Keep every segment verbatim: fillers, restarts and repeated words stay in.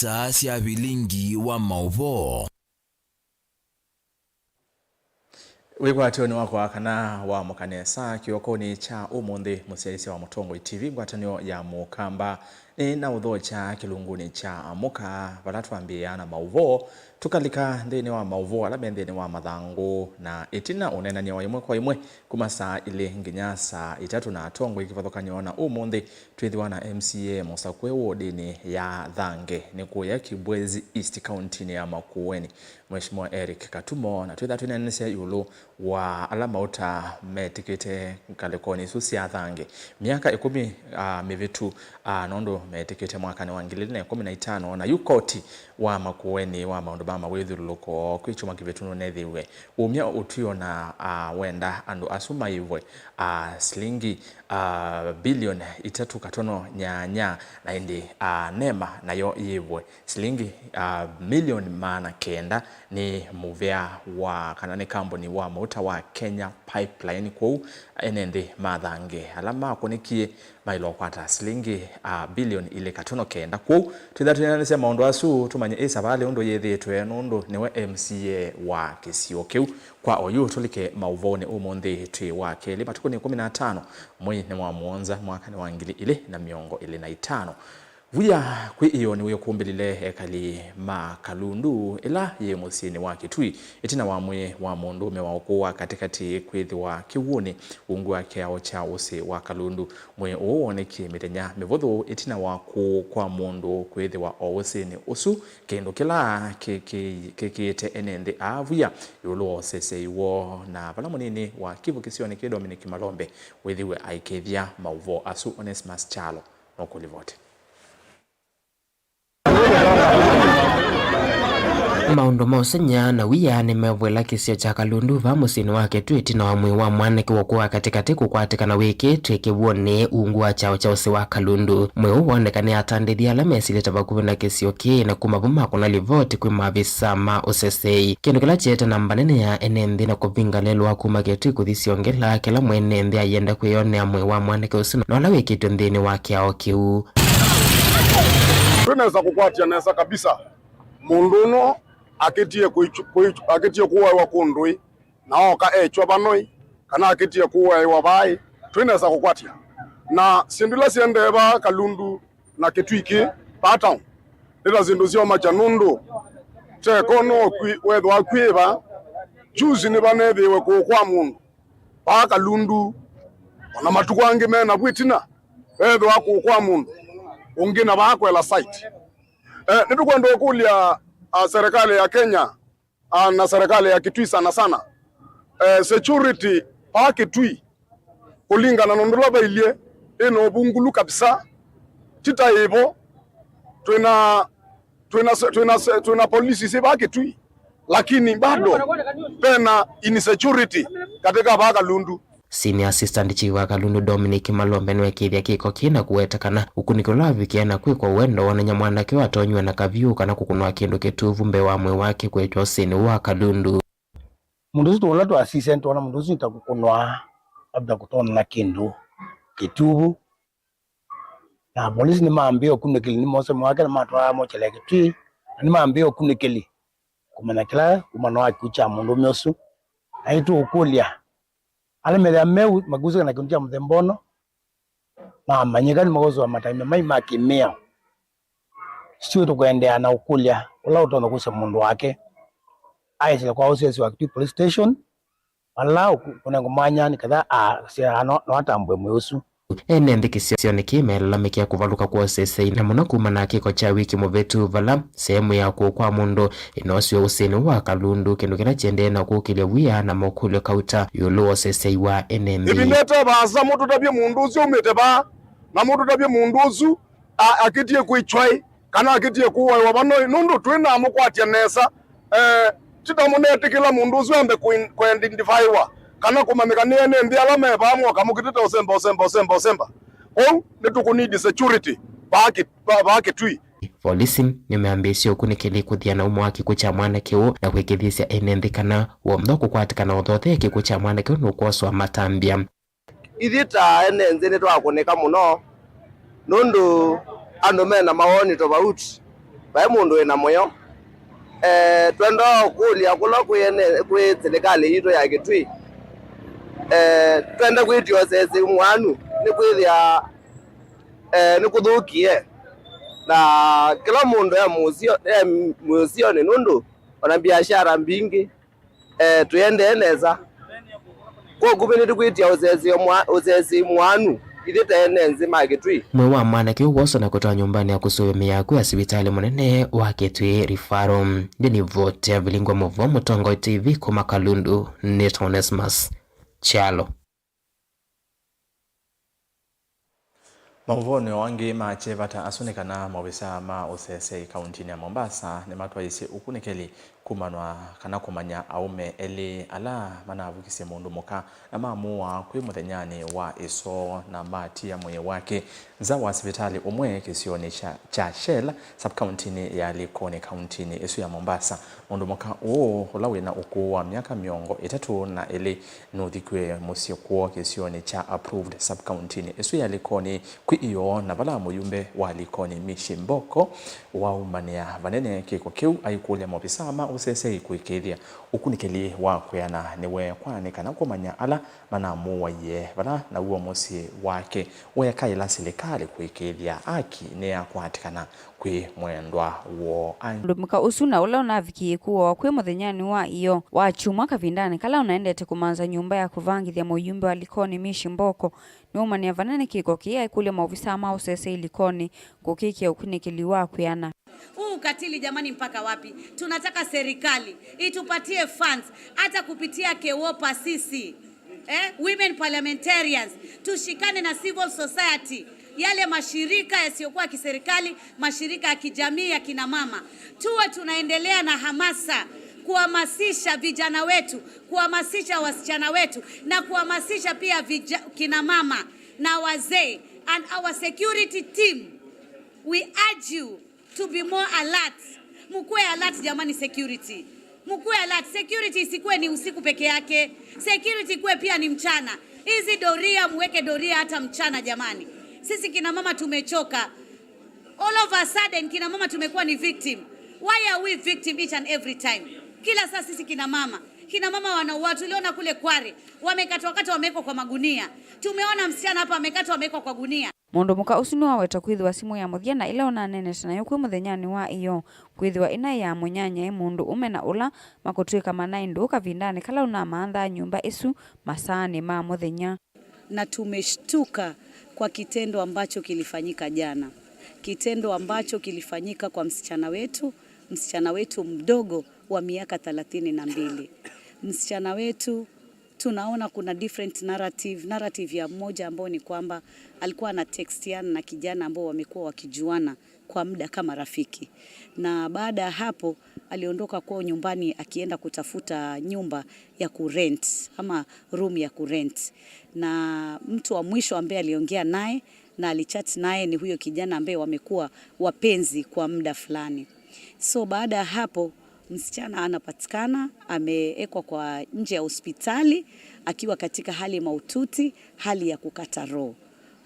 Star sya vilingi wa maũvoo. Wĩkwatyo nĩ wakwa kana wamũka nesa kĩokonĩ kya ũmũnthĩ, mũsyaĩĩsya wa Mũtongoi T V, ngwatanĩo ya Mũkamba. Nĩ na ũthokya kĩlungunĩ kya Amũka, vala twambĩĩa na maũvoo, tũkalika nthĩnĩ wa maũvoo ala me nthĩnĩ wa mathangũ, na ĩtina ũneenany'a wa ĩmwe kwa ĩmwe kuma saa ilĩ nginya saa itatũ na atongoi kĩvathũkany'o na ũmũnthĩ, twĩthĩwa na M C A mũsakũe wodinĩ ya Thange, nĩ kũya Kibwezi East, kauntinĩ ya Makueni, Mheshimiwa Eric Katumo, na twĩtha twĩneenanĩsya ĩũlũ wa ala mauta metĩkĩte ngalĩkonĩ isu sya Thange myaka ĩkũmi, ah, mĩvĩtu, ah, nũndũ metĩkĩte mwakanĩ wa ngili ilĩ na ĩkũmi na itano, na yu koti wa Makueni wa maũndũ ma mawĩthyũlũlũko kwĩ kyumwa kĩvĩtu nũneethĩiwe umya ũtw'ĩo na, ah, wenda andũ asu maĩvwe, ah, silingi, ah, bilioni itatũ katono nyanya, na ĩndĩ, ah, NEMA nayo yĩvwe silingi, ah, milioni maana kenda nĩ mũvea wa, kana nĩ kambuni wa mauta wa Kenya Pipeline. Kwoou ene nthĩ ma Thange ala makũnĩkie maĩlwa kũkwata silingi, ah, bilioni ilĩ katono kenda. Kwoou twĩtha twĩneenanĩsya maũndũ asu, tũmanye ĩ savalĩ ũndũ yĩthĩĩtwe, nũndũ nĩwe M C A wa kĩsio kĩu. Kwa oyu tũlike maũvoonĩ ũmũnthĩ twĩ wa kelĩ, matukũ nĩ ĩkũmi na atano, mwei nĩ wa mũonza, mwakanĩ wa ngili ilĩ na mĩongo ĩlĩ na itano. Vuya kwĩ ĩo nĩwĩkũmbĩlile ekali ma Kalundu, ĩla yĩ mũsyĩnĩ wa Kĩtui, ĩtina wa mwĩĩ wa mũndũũme wa ũkũũ wa katĩkatĩ kwĩthĩwa kĩw'ũnĩ ungu wa kĩao kya ũsĩ wa Kalundu. Mwĩĩ ũũ woonekie mĩthenya mĩvũthũ ĩtina wa kũũ kwa mũndũ kwĩthĩwa o ũsĩnĩ ũsu, kĩndũ kĩla kĩkĩĩte ene nthĩ aa vuya ĩũlũ wa ũsesei woo, na vala mũnini wa kĩvũ kĩsionĩ kĩ Dominic Malombe wĩthĩwe aikĩthya maũvoo asu. Onesmus Kyalo nũkũlivoti. Maũndũ ma ũseng'ya na wia nĩmevw'ĩla kĩsio kya Kalundu vaa mũsyĩnĩ wa Kĩtui ĩtina wa mwĩĩ wa mwanake wa ũkũũ wa katĩkatĩ kũkwatĩkana wĩkĩĩtw'e kĩw'ũnĩ ungu wa kyaũ kya ũsĩ wa Kalundu. Mwĩĩ ũũ woonekanĩe atandĩthya ala mesilĩte vakuvĩ na kĩsio kĩĩ, na kuma vau makũna livoti kwĩ maavisa ma ũsesei. Kĩndũ kĩla kyeete namba nene ya ene nthĩ na kũvinga lelũ wa kuma Kĩtui kũthi Siongela, kĩla mwene nthĩ ayenda kwĩyonea mwĩĩ wa mwanake ũsu na ũla wĩkĩtwe nthĩnĩ wa kĩao kĩu. Twĩnesa kũkwatya nesa kabisa mũndũ ũno akĩtie kwĩchu-, kwĩchu-, akĩtie kũaĩwa kũndũĩ, na ooka ekywa vanoi, kana akĩtie kũaĩwa vaĩ, twĩnesa kũkwatya. Na syĩndũ ila siendee vaa Kalundu na Kĩtui kĩ vaa town, nĩ ta syĩndũ syomakya, nũndũ teko no kwĩ-, wethwa kwĩva. Juzi nĩvaneethĩiwe kũũ kwa mũndũ vaa Kalundu, ona matukũ angĩ me navu ĩtina, ethĩwa kũũ kwa mũndũ ũngĩ na vaa kwela site. Eh, nĩtũkwenda ũkũlya, ah, serikali ya Kenya, ah, na serikali ya Kĩtui sana sana, eh, security vaa Kĩtui kũlingana na ũndũ ũla vailyĩ ĩna ũvungulu kabisa. Ti ta ĩvo, twĩna, twĩna, twĩna, twĩna polisi syĩ vaa Kĩtui, lakini bado pena insecurity katika vaa Kalundu. Senior Assistant Chief wa Kalundu Dominic Malombe nĩwekĩĩthya kĩko kĩĩ na kũweta kana ũkunĩki ũla wavikie na kwĩkwa ũendo wonany'a mwanake ũũ atonyiwe na kavyũ kana kũkũnwa kĩndũ kĩtuvu mbee wa mwĩĩ wake kũekywa ũsĩnĩ ũũ wa Kalundu. Mũndũ ũsu tũla twasisya nĩtwona mũndũ ũsu nĩta kũkũnwa, labda kũtonwa na kĩndũ kĩtuvu. Na polisi nĩmambĩĩe ũkunĩkĩli, nĩmose mwake na matwaa mokyele Kĩtui, na nĩmambĩĩe ũkunĩkĩli kũmanya kĩla kumana na kĩkw'ũ kya mũndũũme ũsu. Na nĩtũũkũlya ala methĩa meũ makusĩka na kĩndũ kya mũthemba ũno, mamanyĩka nĩmakoswa matambya mai ma kĩmĩao. Sitiũĩ tũkũendeea na ũkũlya ũla ũtonya kũsya mũndũ wake aĩsĩle kwa ũsesi wa Kĩtui Police Station, vala ũkũ-, kũnengwa mwanya nĩ ketha a-, asya no, no atambũe mwĩĩ ũsu. Ene nthĩ kĩsionĩ kĩĩ melalamĩkĩa kũvalũka kwa ũsesei, na mũno kumana na kĩko kya wiki mũvĩtu, vala sehemu ya kũũ kwa mũndũ ĩnoosiwe ũsĩnĩ wa Kalundu, kĩndũ kĩla kĩendee na kũkĩlya wia na mokũlyo kauta ĩũlũ wa ũsesei wa ene nthĩ. Ĩvinda ĩte vaasa, mũtũtavye mũndũ ũsu aumĩte vaa, na mũtũtavye mũndũ ũsu a-, akĩtie kwĩkyaĩ, kana akĩtie kũaĩwa vanoi, nũndũ twĩnamũkwatya nesa. Eh, ti ta mũnetĩkĩla mũndũ ũsu ambe kũ-, kũidentifaiwa kana kũmanyĩka nĩ ene nthĩ ala me vaa, mwoka mũkĩtĩte ũsemba, ũsemba, ũsemba, ũsemba. Kwoou nĩtũkũnidi security vaa Kĩ-, vaa, vaa Kĩtui. Volisi nĩmeambĩĩsye ũkunĩkĩli kũthiana ũmo wa kĩkw'ũ kya mwanake ũũ na kwĩkĩĩthya ene nthĩ kana w'onthe ũkũkwatĩkana ũthothee kĩkw'ũ kya mwanake ũũ nũkwoswa matambya. Ithyĩ ta ene nthĩ nĩtwakũnĩka mũno, nũndũ andũ me na mawoni tofauti. Vai mũndũ wĩ na mũyo. Eh, twenda kũlya kũla kwĩ ene, kwĩ silikalĩ yitũ ya Kitui. Eh, twenda kwĩtya ũsesi mwanu nĩ kwĩthĩa, eh, nĩ kũthũkie. Na kĩla mũndũ e mũsio, e mũsionĩ nũndũ ona biashara mbingĩ, eh, tũendee nesa. Kwa ũkuvĩ nĩtũkwĩtya ũsesi mwa-, ũsesi mwanu ithyĩ ta ene nzĩ ma Kitui. Ũmwe wa mwanake ũũ wosana kũtwaa nyũmbanĩ ya kũsũvĩa mĩako ya sivitalĩ mũnene wa Kitui Referral. Nĩ nivoti ya Vilingwa Mũvo, Mũtongoi T V kuma Kalundu, nĩ Onesmus Kyalo. Maũvoonĩ o angĩ ma kyeva ta asu nĩ kana maovisaa ma ũseseĩ kauntinĩ ya Mombasa nĩmatwaisye ũkunĩkĩli kumanwa kana kũmanya aũme elĩ ala manavukisye mũndũ mũka na mamũaa kwĩ mũthenyanĩ wa ĩsoo na matia mwĩĩ wake nza wa sivitalĩ ũmwe kĩsionĩ kya, kya Shell, sub-kauntinĩ ya Likoni, kauntinĩ ĩsu ya Mombasa. Mũndũ mũka ũũ, ũla wĩ na ũkũũ wa myaka mĩongo ĩtatũ na ĩlĩ, nũthikw'e mũsyĩ kwoo kĩsionĩ kya Approved, sub-kauntinĩ ĩsu ya Likoni kwĩ ĩoo, na vala mũyumbe wa Likoni Mishi Mboko waumanĩa vanene kĩko kĩu, aikũlya maovisaa ma ũseseĩ kũĩkĩĩthya ũkunĩkĩli wa kwĩana nĩweekwa nĩ kana kũmanya ala manamũwaie vala naw'o mũsyĩ wake. Weekaĩla silikalĩ kũĩkĩĩthya haki nĩyakwatĩkana kwĩ mwendwa woo. Mũndũ mũka ũsu na ũla ũnavikie kũawa kwĩ mũthenyanĩ wa ĩoo wa kyumwa kavindanĩ kala ũnaendete kũmanza nyũmba ya kũvangĩthya mũyumbe wa Likoni Mishi Mboko nĩwaumanĩa vanene kĩko kĩĩ aikũlya maovisaa ma ũseseĩ Likoni kũkĩkĩa ũkunĩkĩli wa kwĩana. Huu ukatili jamani, mpaka wapi? Tunataka serikali itupatie funds hata kupitia KEWOPA sisi, eh, women parliamentarians, tushikane na civil society, yale mashirika yasiyokuwa ya kiserikali, mashirika ya kijamii ya kina mama. Tuwe tunaendelea na hamasa, kuhamasisha vijana wetu, kuhamasisha wasichana wetu, na kuhamasisha pia vija-, kina mama na wazee and our security team. We urge you to be more alert. Mkuwe alert jamani, security. Mkuwe alert. Security isikuwe ni usiku peke yake. Security ikuwe pia ni mchana. Hizi doria, muweke doria hata mchana jamani. Sisi kina mama tumechoka. All of a sudden, kina mama tumekuwa ni victim. Why are we victim each and every time? Kila saa sisi kina mama. Kina mama wanauawa, tuliona kule Kware. Wamekatwa kata, wamewekwa kwa magunia. Tumeona msichana hapa amekatwa, amewekwa kwa gunia. Mũndũ mũka ũsu nĩwaweta kwĩthĩwa simũ ya mũthya na ĩla ũnaneenete nayo kwĩ mũthenyanĩ wa ĩoo kwĩthĩwa ĩnaĩ ya mũnyanyae mũndũ ũme na ũla makũtw'ĩka manaĩ ndũũ kavindanĩ kala ũnamanthaa nyũmba ĩsu masaanĩ ma mũthenya. Na tumeshtuka kwa kitendo ambacho kilifanyika jana. Kitendo ambacho kilifanyika kwa msichana wetu, msichana wetu mdogo wa miaka thelathini na mbili. Msichana wetu tunaona kuna different narrative, narrative ya mmoja ambao ni kwamba alikuwa ana textiana na kijana ambao wamekuwa wakijuana kwa muda kama rafiki. Na baada ya hapo, aliondoka kwao nyumbani akienda kutafuta nyumba ya kurent ama room ya kurent. Na mtu wa mwisho ambaye aliongea naye na alichat naye ni huyo kijana ambaye wamekuwa wapenzi kwa muda fulani. So baada ya hapo, msichana anapatikana, amewekwa kwa nje ya hospitali akiwa katika hali mahututi, hali ya kukata roho.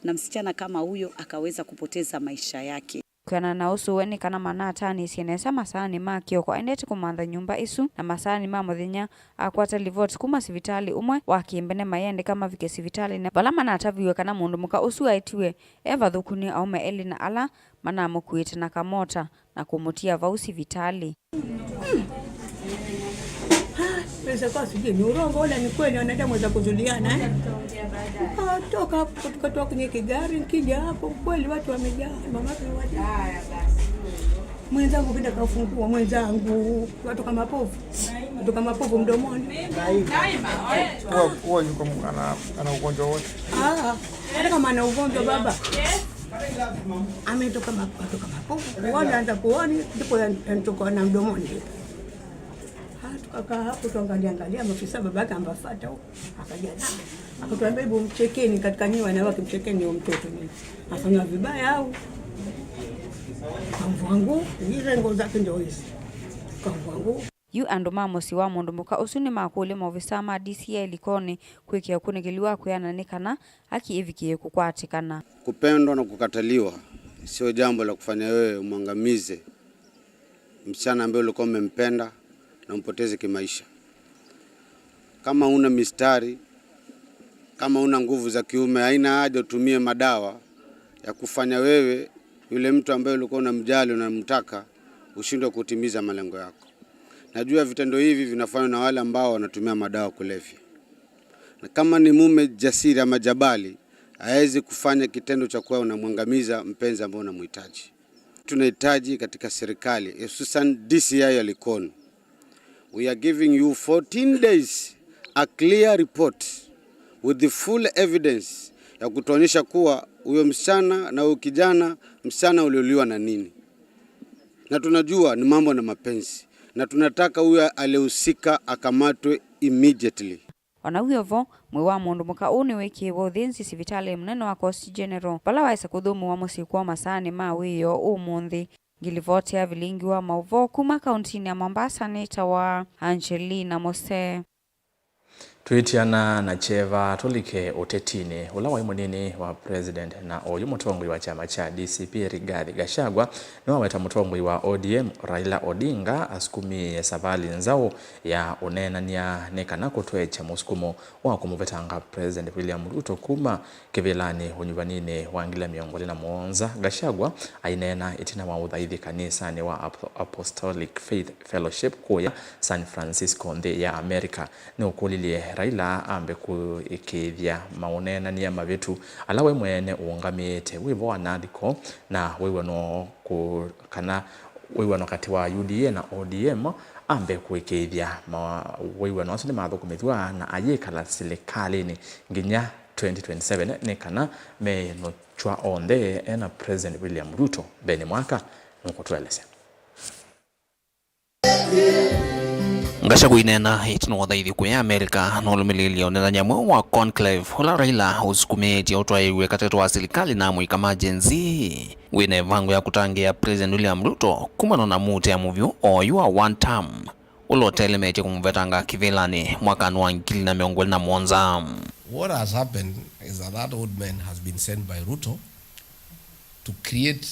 Na msichana kama huyo akaweza kupoteza maisha yake. Kwĩanana na ũsu, we nĩ kana manataanĩsye nesa masaanĩ ma kĩoko aendete kũmantha nyũmba ĩsu, na masaanĩ ma mũthenya akwata livoti kuma sivitalĩ ũmwe wa kĩmbene mayĩandĩka mavike sivitalĩnĩ, vala manataviw'e kana mũndũ mũka ũsu aetiwe e vathũku nĩ aũme elĩ na ala manamũkuĩte na kamota na kũmũtia vau sivitalĩ. Pesa kwa sijui ni urongo wala ni kweli, wanadamu waweza kuzuliana, eh? Tukatoka hapo, tukatoka kwenye kigari, nkija hapo, kweli watu wamejaa, mama wamejaa. Mwenzangu kenda kafungua, mwenzangu, watu kama povu. Watu kama povu mdomoni. Huwa, huwa yuko ana, ana ugonjwa wote. Ah, hata kama ana ugonjwa baba. Ametoka ma-, kutoka mapovu, kuona, anza kuoni, ndipo ya-, yanitoka na mdomoni. Ah, tukakaa hapo, tuangalia, angalia, maafisa babake ambafata huko, akaja na, akatuambia, "Hebu mchekeni katika nyinyi wanawake, mchekeni huyo mtoto nini? Afanywa vibaya au?" Kamvua nguo, zile nguo zake ndio hizi. Kamvua nguo. Yu andũ ma mũsyĩ wa mũndũ mũka ũsu nĩmakũlya maovisaa ma D C I Likoni kwĩkĩa ũkunĩkĩli wa kwĩana nĩ kana haki ĩvikĩe kũkwatĩkana. Kupendwa na kukataliwa sio jambo la kufanya wewe umwangamize msichana ambaye ulikuwa umempenda na umpoteze kimaisha. Kama una mistari, kama una nguvu za kiume, haina haja utumie madawa ya kufanya wewe, yule mtu ambaye ulikuwa unamjali, unamtaka, ushindwe kutimiza malengo yako. Najua vitendo hivi vinafanywa na wale ambao wanatumia madawa kulevya. Na kama ni mume jasiri ama jabali, hawezi kufanya kitendo cha kuwa unamwangamiza mpenzi ambao unamhitaji. Tunahitaji katika serikali, hususan D C I ya Likoni, we are giving you fourteen days, a clear report with the full evidence ya kutuonyesha kuwa huyo msichana na huyo kijana, msichana uliuliwa na nini. Na tunajua ni mambo na mapenzi, na tunataka huyo aliyehusika akamatwe immediately. O na wĩ o vo, mwĩĩ wa mũndũ mũka ũũ nĩwĩkĩĩwe ũthĩnzi sivitalĩ mũnene wa Coast General, vala waĩsa kũthũmũwa mũsyĩ kwoo masaanĩ ma wĩoo ũmũnthĩ. Ngilivoti ya vilingi wa maũvoo kuma kauntinĩ ya Mombasa nĩtawa Angelina Mose. Twĩtiana na kyeva, tũlike ũtetinĩ. Ũla waĩ mũnini wa president na oyu mũtongoi wa kyama kya D C P, Rigathi Gachagua, nĩwaweta mũtongoi wa O D M, Raila Odinga, asukumĩe savalĩ nzaũ ya ũneenany'a nĩ kana kũtwekya mũsukumo wa kũmũvetanga President William Ruto kuma kĩvĩlanĩ ũnyuvaninĩ wa ngili mĩongo ĩlĩ na mũonza. Gachagua aineena ĩtina wa ũthaithi kanisanĩ wa Ap-, Apostolic Faith Fellowship kũya San Francisco, nthĩ ya America. Nĩũkũlilye Raila ambe kũĩkĩĩthya maũneenany'a mavĩtu ala we mwene ũũngamĩĩte wĩvo wa Nadco na wĩw'ano kũ-, kana wĩw'ano katĩ wa U D A na O D M, ambe kũĩkĩĩthya ma-, wĩw'ano asu nĩmathũkũmĩthw'a na ayĩkala silikalĩnĩ nginya twenty twenty-seven, nĩ kana meenũkw'a onthe ena President William Ruto mbeenĩ mwaka. Nũkũtũelesya. Gachagua aineena ĩtina wa ũthaithi kũya America, nũlũmĩlĩĩlye ũneenany'a mweũ wa conclave, ũla Raila ũsukumĩĩtye ũtwaĩw'e katĩ wa silikalĩ na amũika ma Gen Z wĩ na ĩvango ya kũtangĩĩa President William Ruto kumana na mũtĩa mũvyũ oyu wa one term, ũla ũtelemetye kũmũvetanga kĩvĩlanĩ mwakanĩ wa ngili na mĩongo ĩlĩ na mũonza. What has happened is that that old man has been sent by Ruto to create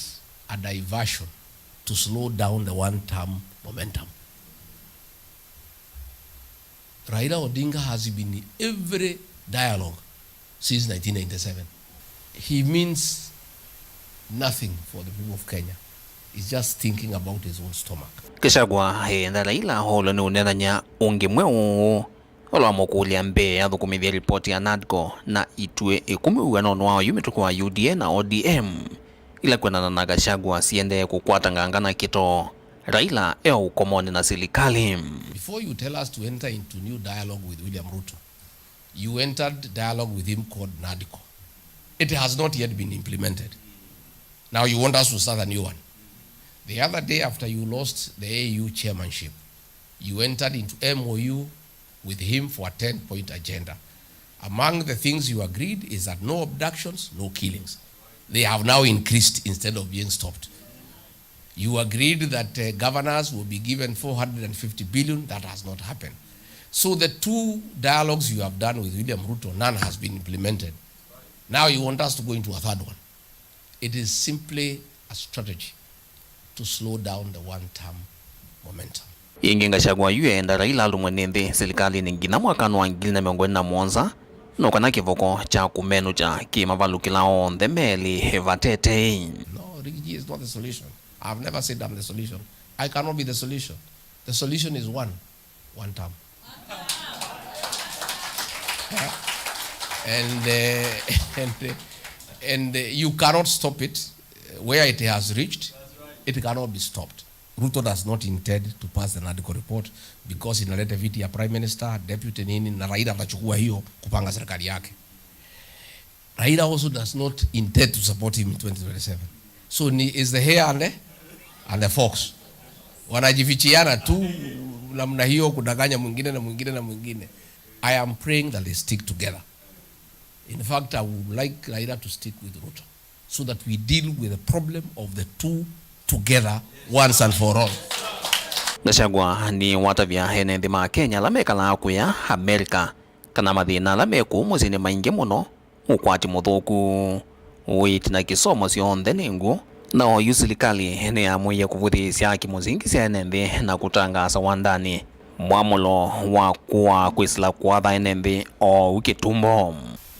a diversion to slow down the one-term momentum. Raila Odinga has been in every dialogue since nineteen ninety-seven. He means nothing for the people of Kenya. He's just thinking about his own stomach. Gachagua eenda Raila oolwe nĩ ũneenany'a ũngĩ mweũ, ũla wamũkũlya mbee athũkũmĩthye ripoti ya Nadco na ituĩ ĩkũmi wĩanonĩ wa oyu mĩtũkĩ wa U D A na O D M, ila kwendana na Gachagua siendee kũkwata nganga na kĩto Raila e o ũkomonĩ na silikalĩ. Before you tell us to enter into new dialogue with William Ruto, you entered dialogue with him called Nadco. It has not yet been implemented. Now you want us to start a new one. The other day, after you lost the A U chairmanship, you entered into M O U with him for a ten-point agenda. Among the things you agreed is that no abductions, no killings. They have now increased instead of being stopped. You agreed that, uh, governors will be given four hundred and fifty billion. That has not happened. So the two dialogues you have done with William Ruto, none has been implemented. Now you want us to go into a third one. It is simply a strategy to slow down the one-term momentum. Ĩngĩ Gachagua yu eenda Raila alũmwe nĩ nthĩ silikalĩnĩ nginya mwakanĩ wa ngili na mĩongo ĩlĩ na mũonza, no kana kĩvoko kya kũmenũkya kĩmavalũkĩla onthe melĩ vatete. No, Riggy is not the solution. I have never said I'm the solution. I cannot be the solution. The solution is one, one term. And, uh, and, uh, and, uh, you cannot stop it. Where it has reached, it cannot be stopped. Ruto does not intend to pass the Nadco report because inaleta viti ya prime minister, deputy nini, na Raila atachukua hiyo kupanga serikali yake. Raila also does not intend to support him in twenty twenty-seven. So ni is the hare and the, and the fox. Wanajifichiana tu namna hiyo, kudanganya mwingine na mwingine na mwingine. I am praying that they stick together. In fact, I would like Raila to stick with Ruto so that we deal with the problem of the two together once and for all. Gachagua nĩwatavya ene nthĩ ma Kenya ala mekalaa kũya America kana mathĩna ala me kũu mũsyĩ nĩ maingĩ mũno, ũkwati mũthũku, ũiiti na kĩsomo syonthe nĩ ngũũ, Na oyu silikalĩ nĩyamũie kũvũthĩĩsya kĩmũsingi sya ene nthĩ na kũtangaasa wandanĩ mwamũlo wa kũaa kwĩsĩla kũatha ene nthĩ oou kĩtumbo.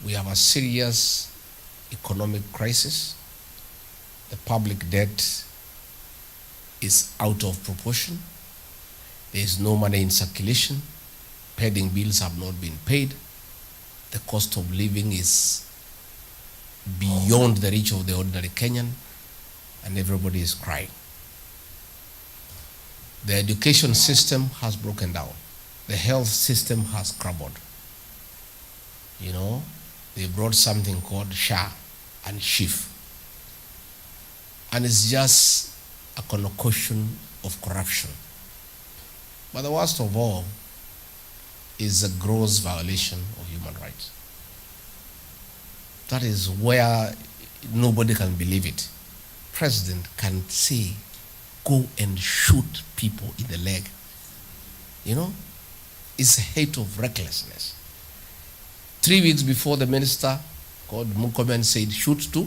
We have a serious economic crisis. The public debt is out of proportion. There is no money in circulation. Pending bills have not been paid. The cost of living is beyond the reach of the ordinary Kenyan, and everybody is crying. The education system has broken down. The health system has crumbled. You know, they brought something called SHA and SHIF. And it's just a concoction of corruption. But the worst of all is a gross violation of human rights. That is where nobody can believe it. President can say, "Go and shoot people in the leg." You know, it's a height of recklessness. Three weeks before, the minister called Murkomen said, "Shoot to,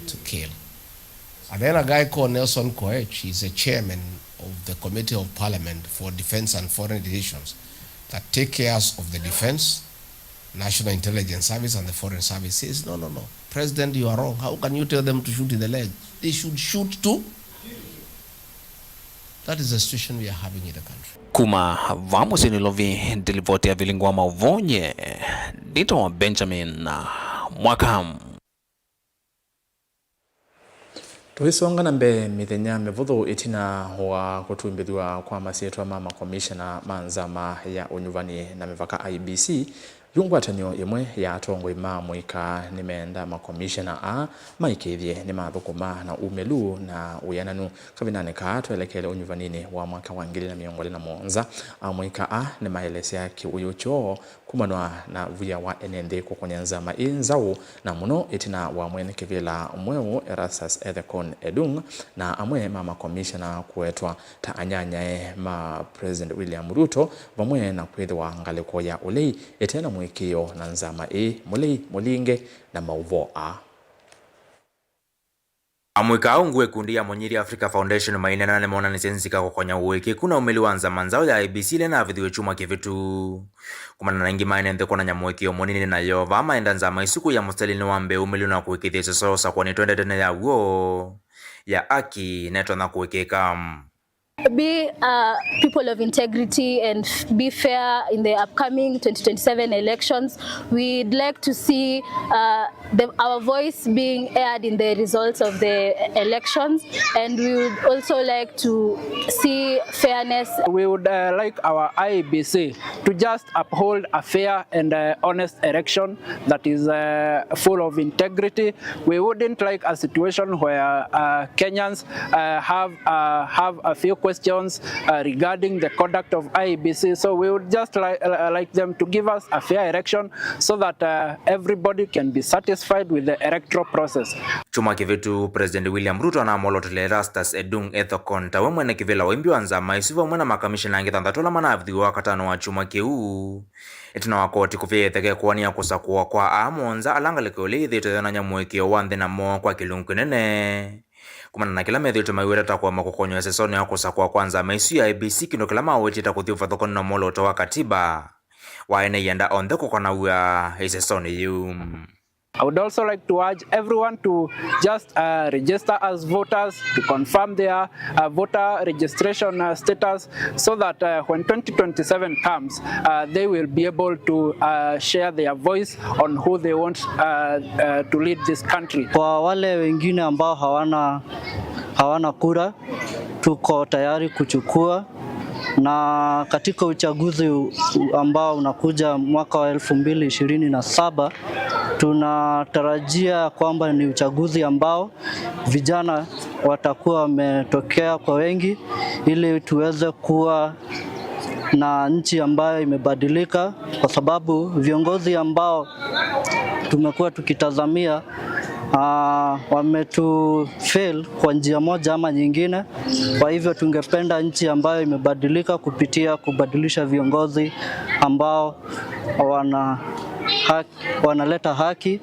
to kill." And then a guy called Nelson Koech, he's a chairman of the Committee of Parliament for Defense and Foreign Relations that take care of the defense, National Intelligence Service and the Foreign Service, says, "No, no, no. President, you are wrong. How can you tell them to shoot in the leg? They should shoot to." That is the situation we are having in the country. Kuma vaa mũsyĩ Nairobi, nĩ livoti ya Vilingi wa Mauvoo, nye nĩtawa Benjamin Mwaka. Tũisonga na mbee, mĩthenya mĩvũthũ ĩtina wa kũtumbĩthw'a kwa masyĩtwa ma makomishena ma nzama ya ũnyuvani na mĩvaka, I E B C, yu ngwatanĩo ĩmwe ya atongoi ma mũika nĩmeenda makomishena aa maĩkĩĩthye nĩmathũkũma na umĩlu na wĩananu. Kavindanĩ kaa twelekele ũnyuvaninĩ wa mwaka wa ngili na mĩongo ĩlĩ na mũonza, amũika aa nĩmaelesya kĩwĩũ kyoo kumanwa na via wa ene nthĩ kũkony'a nzama ĩ nzaũ, na mũno ĩtina wa mwene kĩvĩla mweũ Erastus Ethekon Edung na amwe ma makomishena kũetwa ta anyanyae ma President William Ruto, vamwe na kwĩthĩwa ngalĩko ya ũlei ĩte na mũĩkĩĩo na nzama ĩ, mũlei, mũlinge na maũvoo aa. Amũika aungu ĩkundi ya Mũnyiri Africa Foundation maineena nĩmonanisye nzika kũkonya ũĩkĩĩku na ũmĩli wa nzama nzaũ ya I E B C ĩla ĩnavĩthiw'e kyumwa kĩvĩtu. Kumana na aingĩ ma ene nthĩ kwonany'a mũĩkĩĩo mũnini nayo, vaa maenda nzama isu kũia mũsitalinĩ wa mbee ũmĩlu na kũĩkĩĩthya ĩseso ya ũsakũani twendete tene ya w'o, ya aki, nĩtonya kũĩkĩĩka. Be, uh, people of integrity and be fair in the upcoming twenty twenty-seven elections. We'd like to see, uh, the, our voice being aired in the results of the elections, and we would also like to see fairness. We would, uh, like our I E B C to just uphold a fair and, uh, honest election that is, uh, full of integrity. We wouldn't like a situation where, uh, Kenyans, uh, have, uh, have a few questions, uh, regarding the conduct of I E B C. So we would just li-, uh, like them to give us a fair election so that, uh, everybody can be satisfied with the electoral process. Kyumwa kĩvĩtu, President William Ruto anamwolotele Erastus Edung Ethekon ta we mwene kĩvĩla wa imbi wa nzama isu vamwe na makamishena angĩ thanthatũ ala manavithiw'e Wakatano wa kyumwa kĩu. Ĩtina wa koti kũvia ĩtheke kũanĩa kũsakũwa kwa aa mũonza ala ngalĩko ĩla yĩthĩĩtwe yonany'a mũĩkĩĩo wa nthĩ namo kwa kĩlungu kĩnene, kumana na kĩla methĩĩtwe maiweta ta kũema kũkonywa ĩsesonĩ ya kũsakũwa kwa nzama ĩsu ya I E B C, kĩndũ kĩla mawĩtie ta kũthi ũvathũkany'o na mwolooto wa katiba wa ene ianda onthe kũkonaw'a ĩsesonĩ yĩu. I would also like to urge everyone to just, uh, register as voters to confirm their, uh, voter registration, uh, status, so that, uh, when twenty twenty-seven comes, uh, they will be able to, uh, share their voice on who they want, uh, uh, to lead this country. Kwa wale wengine ambao hawana, hawana kura, tuko tayari kuchukua. Na katika uchaguzi u-, ambao unakuja mwaka wa elfu mbili ishirini na saba, tunatarajia kwamba ni uchaguzi ambao vijana watakuwa wametokea kwa wengi ili tuweze kuwa na nchi ambayo imebadilika, kwa sababu viongozi ambao tumekuwa tukitazamia, ah, wametu fail kwa njia moja ama nyingine. Kwa hivyo tungependa nchi ambayo imebadilika kupitia kubadilisha viongozi ambao wana haki, wanaleta haki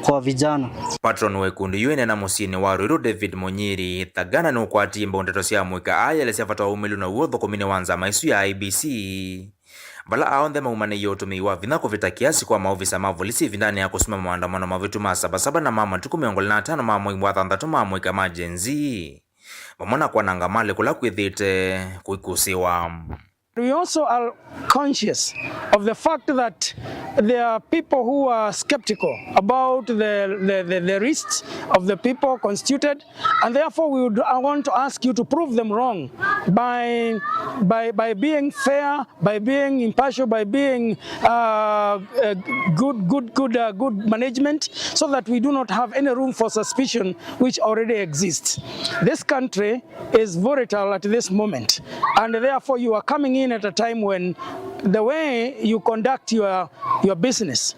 kwa vijana. Patron wa ikundi yu eneena mũsyĩnĩ wa Ruiru, David Munyiri Thagana, nũkwatie mbau ndeto sya mũika aelesya vata wa ũmĩlu na w'o ũthũkũminĩ wa nzama ĩsu ya I E B C, vala onthe maumanĩie ũtũmĩi wa vinya kũvĩta kĩasi kwa maovisa ma volisi ĩvindanĩ ya kũsuma maandamano mavĩtu ma Saba Saba na ma matukũ mĩongo ĩlĩ na atano ma mwei wa thanthatũ ma mũika ma Gen Z, vamwe na kwananga malĩ kũla kwĩthĩĩte kũikusĩwa. We also are conscious of the fact that there are people who are skeptical about the, the, the, the risks of the people constituted, and therefore we would, I want to ask you to prove them wrong by, by, by being fair, by being impartial, by being uh, uh, good, good, good, uh, good management, so that we do not have any room for suspicion which already exists. This country is volatile at this moment, and therefore you are coming in at a time when the way you conduct your, your business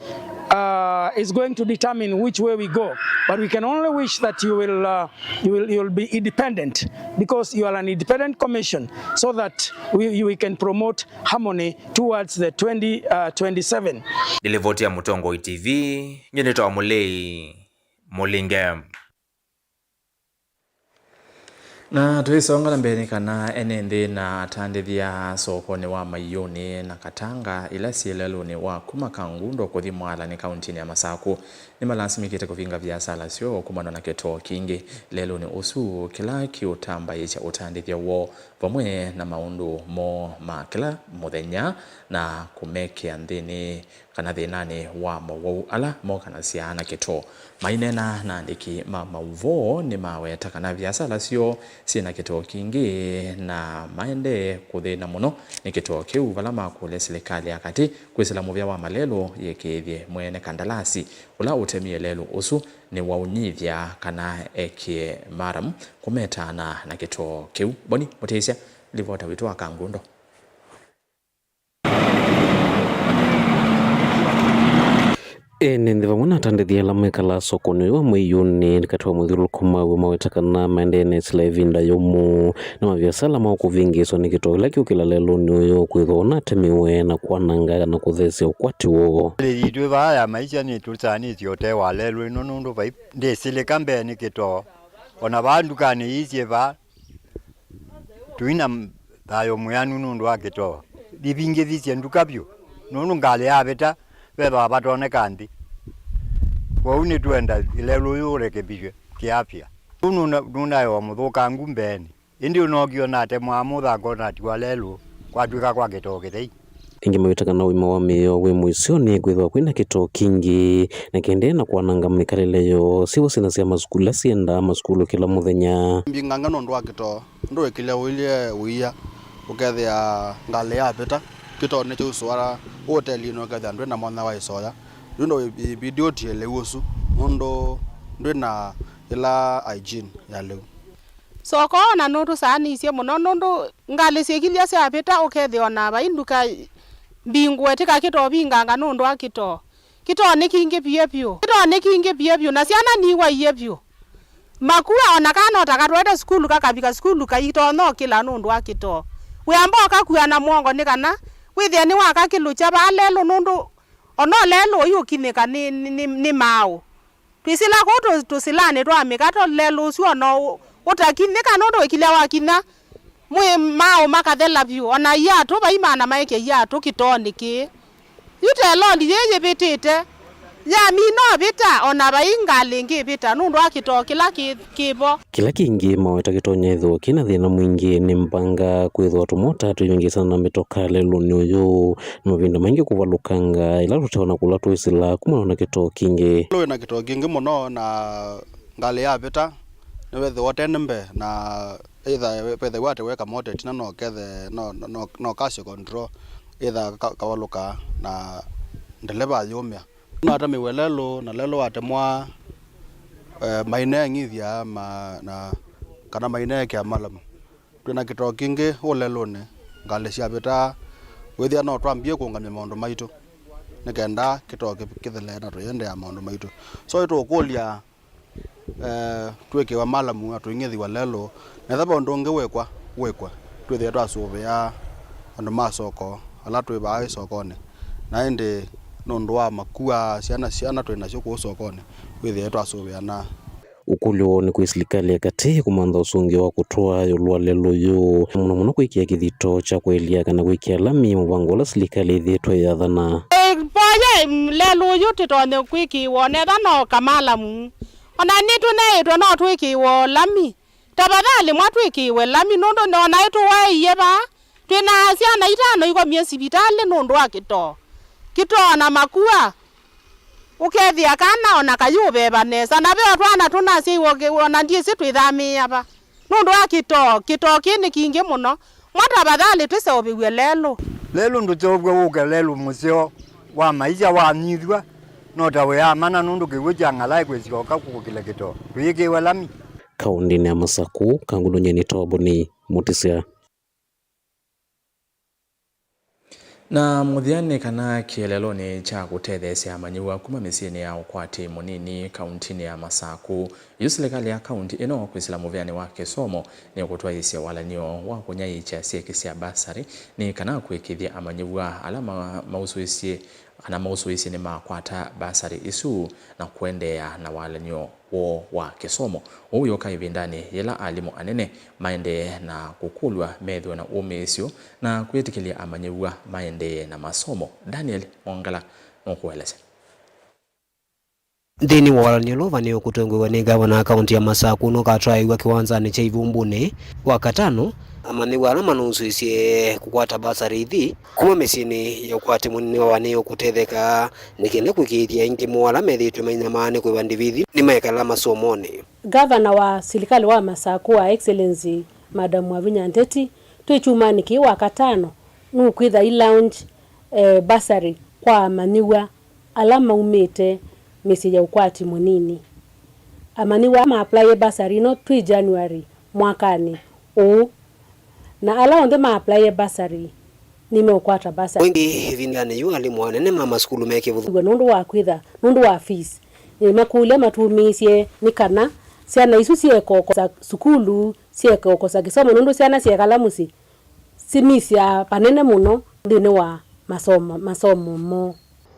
uh, is going to determine which way we go. But we can only wish that you will, uh, you will, you will be independent, because you are an independent commission, so that we, we can promote harmony towards the twenty twenty-seven. Nĩ livoti ya Mũtongoi T V, nyie nĩtawa Mũlei Mũlinge. Na tũisonga na mbee, nĩ kana ene nthĩ na atandĩthya sokonĩ wa Maiũnĩ na Katanga, ila syĩ lelũnĩ wa kuma Kangundo kũthi Mwalani kauntinĩ ya Masakũ, nĩmalasimĩkĩte kũvinga viasala syoo kumana na kĩtoo kingĩ lelũnĩ ũsu, kĩla kĩũtambaĩĩsya ũtandĩthya woo vamwe na maũndũ moo ma kĩla mũthenya na kũmekĩa nthĩnĩ kana thĩnanĩ wa mowau ala mokanasya na kĩtoo. Maineena na andĩki ma maũvoo, nĩmaweta kana viasala syoo syĩ na kĩtoo kingĩ na maendee kũthĩna mũno nĩ kĩtoo kĩu, vala makũlya silikalĩ ya katĩ kwĩsĩla mũvĩa wa malelũ yĩkĩĩthye mwene kandalasi ũla ũtemie lelũ ũsu nĩwaũnyivya kana ekĩe maramu kũmetaana na kĩtoo kĩu. Boni Mũtĩsya, livota witũ wa Kangundo. Ene nthĩ vamwe na atandĩthya ala mekalaa sokonĩ ũyũ wa Maiũnĩ katĩ wa mũthyũlũlũko maw'o maweta kana maendee nesĩla ĩvinda yũmũ na maviasala moo kũvingĩĩswa nĩ kĩtoo kĩla kĩũkĩla lelũnĩ ũyũ kwĩthwa ũnatemiwe na kwananga na kũthesya ũkwati woo. Ĩĩ yitũ vaa ya maisha nĩtũsanĩtye ũtee wa lelũ ĩno nũndũ vai ndĩsĩlĩka mbee nĩ kĩtoo. O na vaa ndukanĩ ii syĩ vaa, tũi na thayũ mwĩanu nũndũ wa kĩtoo. Ndivingĩthisye nduka vyũ nũndũ ngalĩ yavĩta vethĩwa vatoneka nthĩ. Kwoou nĩtwenda lelũ ũyũ ũrekebishwe kĩafya. Ũu nũna-, nũnaĩ o mũthũkangu mbeenĩ, ĩndĩ ũnookie ũnatemwa mũthanga ũnatiwa lelũ kwatw'ĩka kwa kĩtoo kĩthei. Ĩngĩ mawĩta kana ũima wa mĩao wĩ mũisyonĩ kwĩthĩwa kwĩna kĩtoo kingĩ na kĩendee na kwananga mĩkalĩle yoo. Syĩw'a syana sya masukulu ila syendaa masukulu kĩla mũthenya. Mbinganga nũndũ wa kĩtoo, nũndũ wĩkĩlya ũilye ũia, ũkethĩa ngalĩ yavĩta, kĩtoonĩ kyausũa ũtelinĩ, ũkethĩa ndwĩ na mwanya wa ĩsoya. Yu no ĩvindi ũtie lĩu ũsu, nũndũ ndwĩ na ĩla hygiene ya lĩu. Soko ona nũtũsaanĩisye mũno nũndũ ngalĩ syĩkilya syavĩta ũkethĩa ona vai nduka mbingũe, tĩka kĩtoo vinganga nũndũ wa kĩtoo. Kĩtoo nĩ kingĩ vyũ vyũ. Kĩtoo nĩ kingĩ vyũ vyũ, na syana niwaie vyũ. Makua ona kana no ta katwaĩte sukulu kakavika sukulu kaitonya ũkĩla nũndũ wa kĩtoo. Wĩamba ũkakua na mwongo nĩ kana wĩthĩe nĩwakakĩlũkya vaa lelũ nũndũ ona lelũ ũyũkinyĩka nĩ, nĩ, nĩ, nĩ maaũ. Twĩsĩla kũu tũ-, tũsĩlanĩ twa mĩkato, lelũ ũsu o na ũ-, ũtakinyĩka nũndũ wĩkilya wakinya, mwĩ maaũ makathela vyũ, o na iatũ vai maana maĩkya iatũ kĩtoonĩ kĩĩ. Yu ta ĩloli yĩĩ yĩvĩtĩte, yamina ũvĩta, o na vai ngalĩ ĩngĩ ĩvĩta nũndũ wa kĩtoo kĩla kĩ, kĩ vo. Kĩla kĩngĩ maweta kĩtonya ĩthĩwa kĩ na thĩna mwingĩ nĩ mbanga kwĩthĩwa tũmota tũivĩngĩĩsana na mĩtoka lelũnĩ ũyũ. Na mavinda maingĩ kũvalũkanga ĩla tũteona kũla tũĩsĩla kumana na kĩtoo kingĩ. Ĩla wĩ na kĩtoo kingĩ mũno na ngalĩ yavĩta, nĩwĩthĩwa ũte nĩ mbee, na either wethĩwa atĩ weka moto ĩtina no kethe, no, no, no, no kasyo control, either ka-, kavalũkaa na ndeleva ayũmĩa. Nũnatemeiwe lelũ, na lelũ watemwa, eh, maineeng'ithya ma, na, kana maineekea malamu. Twĩ na kĩtoo kingĩ ũũ lelũnĩ, ngalĩ syavĩtaa, wĩthĩa no twambie kũũngamya maũndũ maitũ nĩ kenda kĩtoo kĩ-, kĩthelee na tũiendeea maũndũ maitũ. So, nĩtũũkũlya, eh, twĩkĩwe malamu na tũing'ĩthĩw'a lelũ, na ethĩwa ve ũndũ ũngĩ wĩkwa, wĩkwe, twĩthĩe twasũvĩa andũ ma soko ala twĩ vaa ĩsokonĩ, na ĩndĩ Nũndũ wa makua syana, syana twĩ nasyo kũu sokonĩ, wĩthĩe twasũvĩana. Ũkũlyo nĩ kwĩ silikalĩ ya katĩ kũmantha ũsũngĩo wa kũtwaa ĩũlũ wa lelũ ũyũ, mũno mũno kwĩkĩa kĩthito kya kũelya kana kwĩkĩa lami mũvango ũla silikalĩ ĩthĩĩtwe ĩyathana. Ĩ, mboya, mm, lelũ ũyũ tĩtonye kwĩkĩĩwa onetha no kamalamu. Ona nĩtũneĩtwe no twĩkĩĩwe lami. Tafadhali mwatwĩkĩĩwe lami nũndũ ona ĩtũwaĩie vaa. Twĩ na syana itano ikomie sivitalĩ nũndũ wa kĩtoo. Kĩtoo na makua. Ũkethĩa kana ona kayũveva nesa. Na ve o twana tũnasyaiwe ũke-, ona ndyĩsĩ twĩthamĩĩa va. Nũndũ wa kĩtoo, kĩtoo kĩĩ nĩ kingĩ mũno. Mwa tafadhali twĩseũvĩw'e lelũ. Lelũ ndũseũvw'e wũke lelũ mũseo wa maisha wanyithw'a, no ta wĩamana nũndũ kĩw'ũ kya ng'alaĩ kwĩsyoka kũkĩla kĩtoo. Tũyĩkĩĩwe lami. Kaũndĩnĩ ya Masakũ, Kangũlũnyeni Toboni Mũtĩsya. Na mũthya nĩ kana kĩeleelonĩ kya kũtetheesya amanyĩw'a kuma mĩsyĩnĩ ya ũkwati mũnini kauntinĩ ya Masakũ, yu silikalĩ ya kaunti ĩno kwĩsĩla mũvĩanĩ wa kĩsomo nĩ kũtwaĩĩsya walany'o wa kũnyaĩĩkya syeki sya basarĩ nĩ kana kũĩkĩĩthya amanyĩw'a ala ma-, mausũĩsye kana mausũĩsye nĩmakwata basarĩ isu na kũendeea na walany'o woo wa kĩsomo. Ũu wĩũka ĩvindanĩ yĩla alimũ anene maendee na kũkũlw'a methĩwe na ũmĩĩsyo na kwĩtĩkĩlya amanyĩw'a maendee na masomo. Daniel Mwongela nũkũelesya. Nthĩnĩ wa walany'o ũla ũvanĩĩwe kũtongoew'a nĩ ngavana wa kaunti ya Masakũ nũkatwaĩĩw'a kĩwanzanĩ kya Ivumbũnĩ Wakatano, amanyĩw'a ala manausũĩsye kũkwata basarĩ ithi kuma mĩsyĩnĩ ya ũkwati mũnini mavanĩĩwe kũtetheka nĩ kenda kũĩkĩĩthya aingĩ moo ala methĩĩtwe mainyamaa nĩ kũĩva ndivithi nĩmekala masomonĩ. Gavana wa silikalĩ wa Masakũ, wa Excellency Madam Wavinya Ndeti, twĩ kyumwanĩ kĩĩ Wakatano nũkwĩtha i launch, eh, bursary kwa amanyĩw'a ala maumĩte mĩsyĩ ya ũkwati mũnini. Amanyĩw'a ma apply bursary ĩno twĩ January mwakanĩ ũũ, na ala onthe ma apply bursary nĩmeũkwata bursary. Ĩngĩ ĩvindanĩ yu, alimũ anene ma masukulu me kĩvũthũ nũndũ wa kwĩtha, nũndũ wa fees. Nĩmakũlya matũmĩĩsye nĩ kana syana isu syĩeka ũkosa sukulu, syĩeka ũkosa kĩsomo, nũndũ syana syekala mũsyĩ simisyaa vanene mũno nthĩnĩ wa masomo, masomo moo.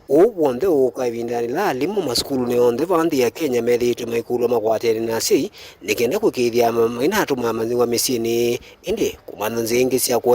Ũu w'onthe ũũka ĩvindanĩ yĩla alimũ masukulunĩ onthe va nthĩ ya Kenya methĩĩtwe maikũlw'a makwatene na asyai nĩ kenda kũĩkĩĩthya ma-, mainatũma amanyĩw'a mĩsyĩnĩ, ĩndĩ kũmantha nzĩa ingĩ sya kũ-